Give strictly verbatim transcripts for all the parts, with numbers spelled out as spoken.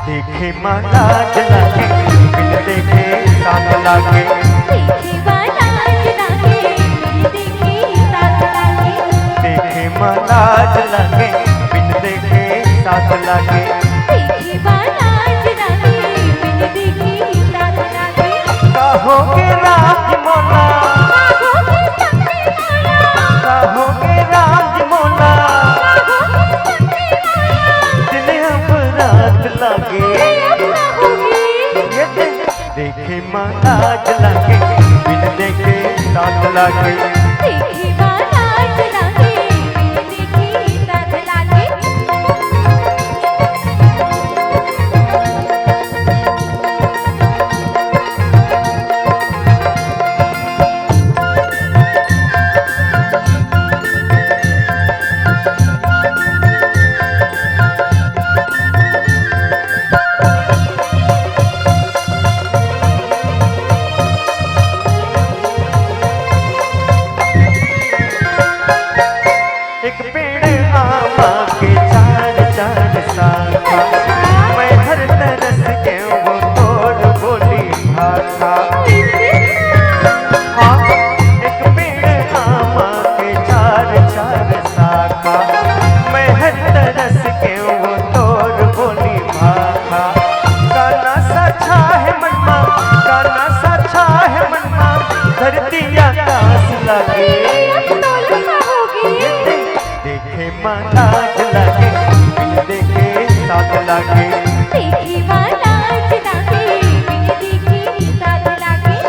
देखे मा लाज लागे, बिन देखे साथ लागे। देखे मा लाज लागे, बिन देखे साथ लागे। देखे मा लाज लागे, बिन देखे साथ लागे। देखे मा लाज लागे, बिन देखे साथ लागे। कहोगे राम जी मोला। कहोगे राम जी मोला। कहोगे राम जी मोला। कहोगे राम जी मोला। दिल अब रात लागे। ये देख, देखे मा लाज लागे, बिन देखे साथ लागे। देखे मा लाज लागे, बिन देखे साथ लागे। एक पेड़ आमा के चार चार शाखा, मैं हर तरस के वो तोर बोली भाखा। हाँ, एक पेड़ आमा के चार चार शाखा, मैं हर तरस के वो तोर बोली भाखा। काना सा छा है मन मा, काना सा छा है मन मा, धरती आकाश लागे। देखे मा लाज लागे, बिन देखे साथ लागे। देखे मा लाज लागे, बिन देखे साथ लागे।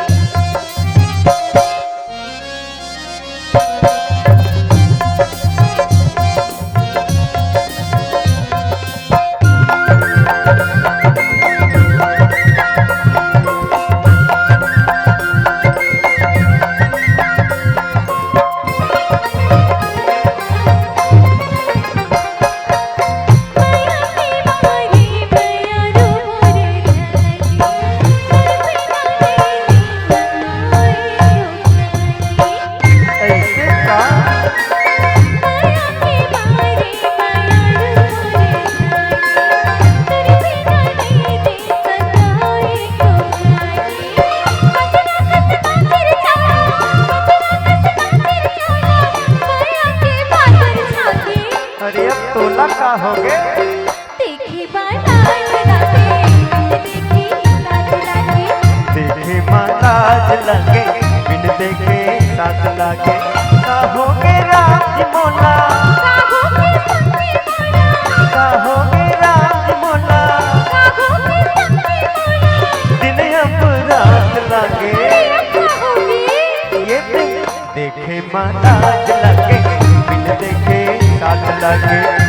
ऐसे का? अरे अब तोला का होगे? देखे मा लाज लागे, बिन देखे साथ लागे। देखे मा लाज लागे, बिन देखे साथ लागे। कहोगे राम जी मोला। कहोगे राम जी मोला। कहोगे राम जी मोला। कहोगे राम जी मोला। दिन अब रात लागे। कहोगे। ये देख देखे मा लाज लागे, बिन देखे साथ लागे।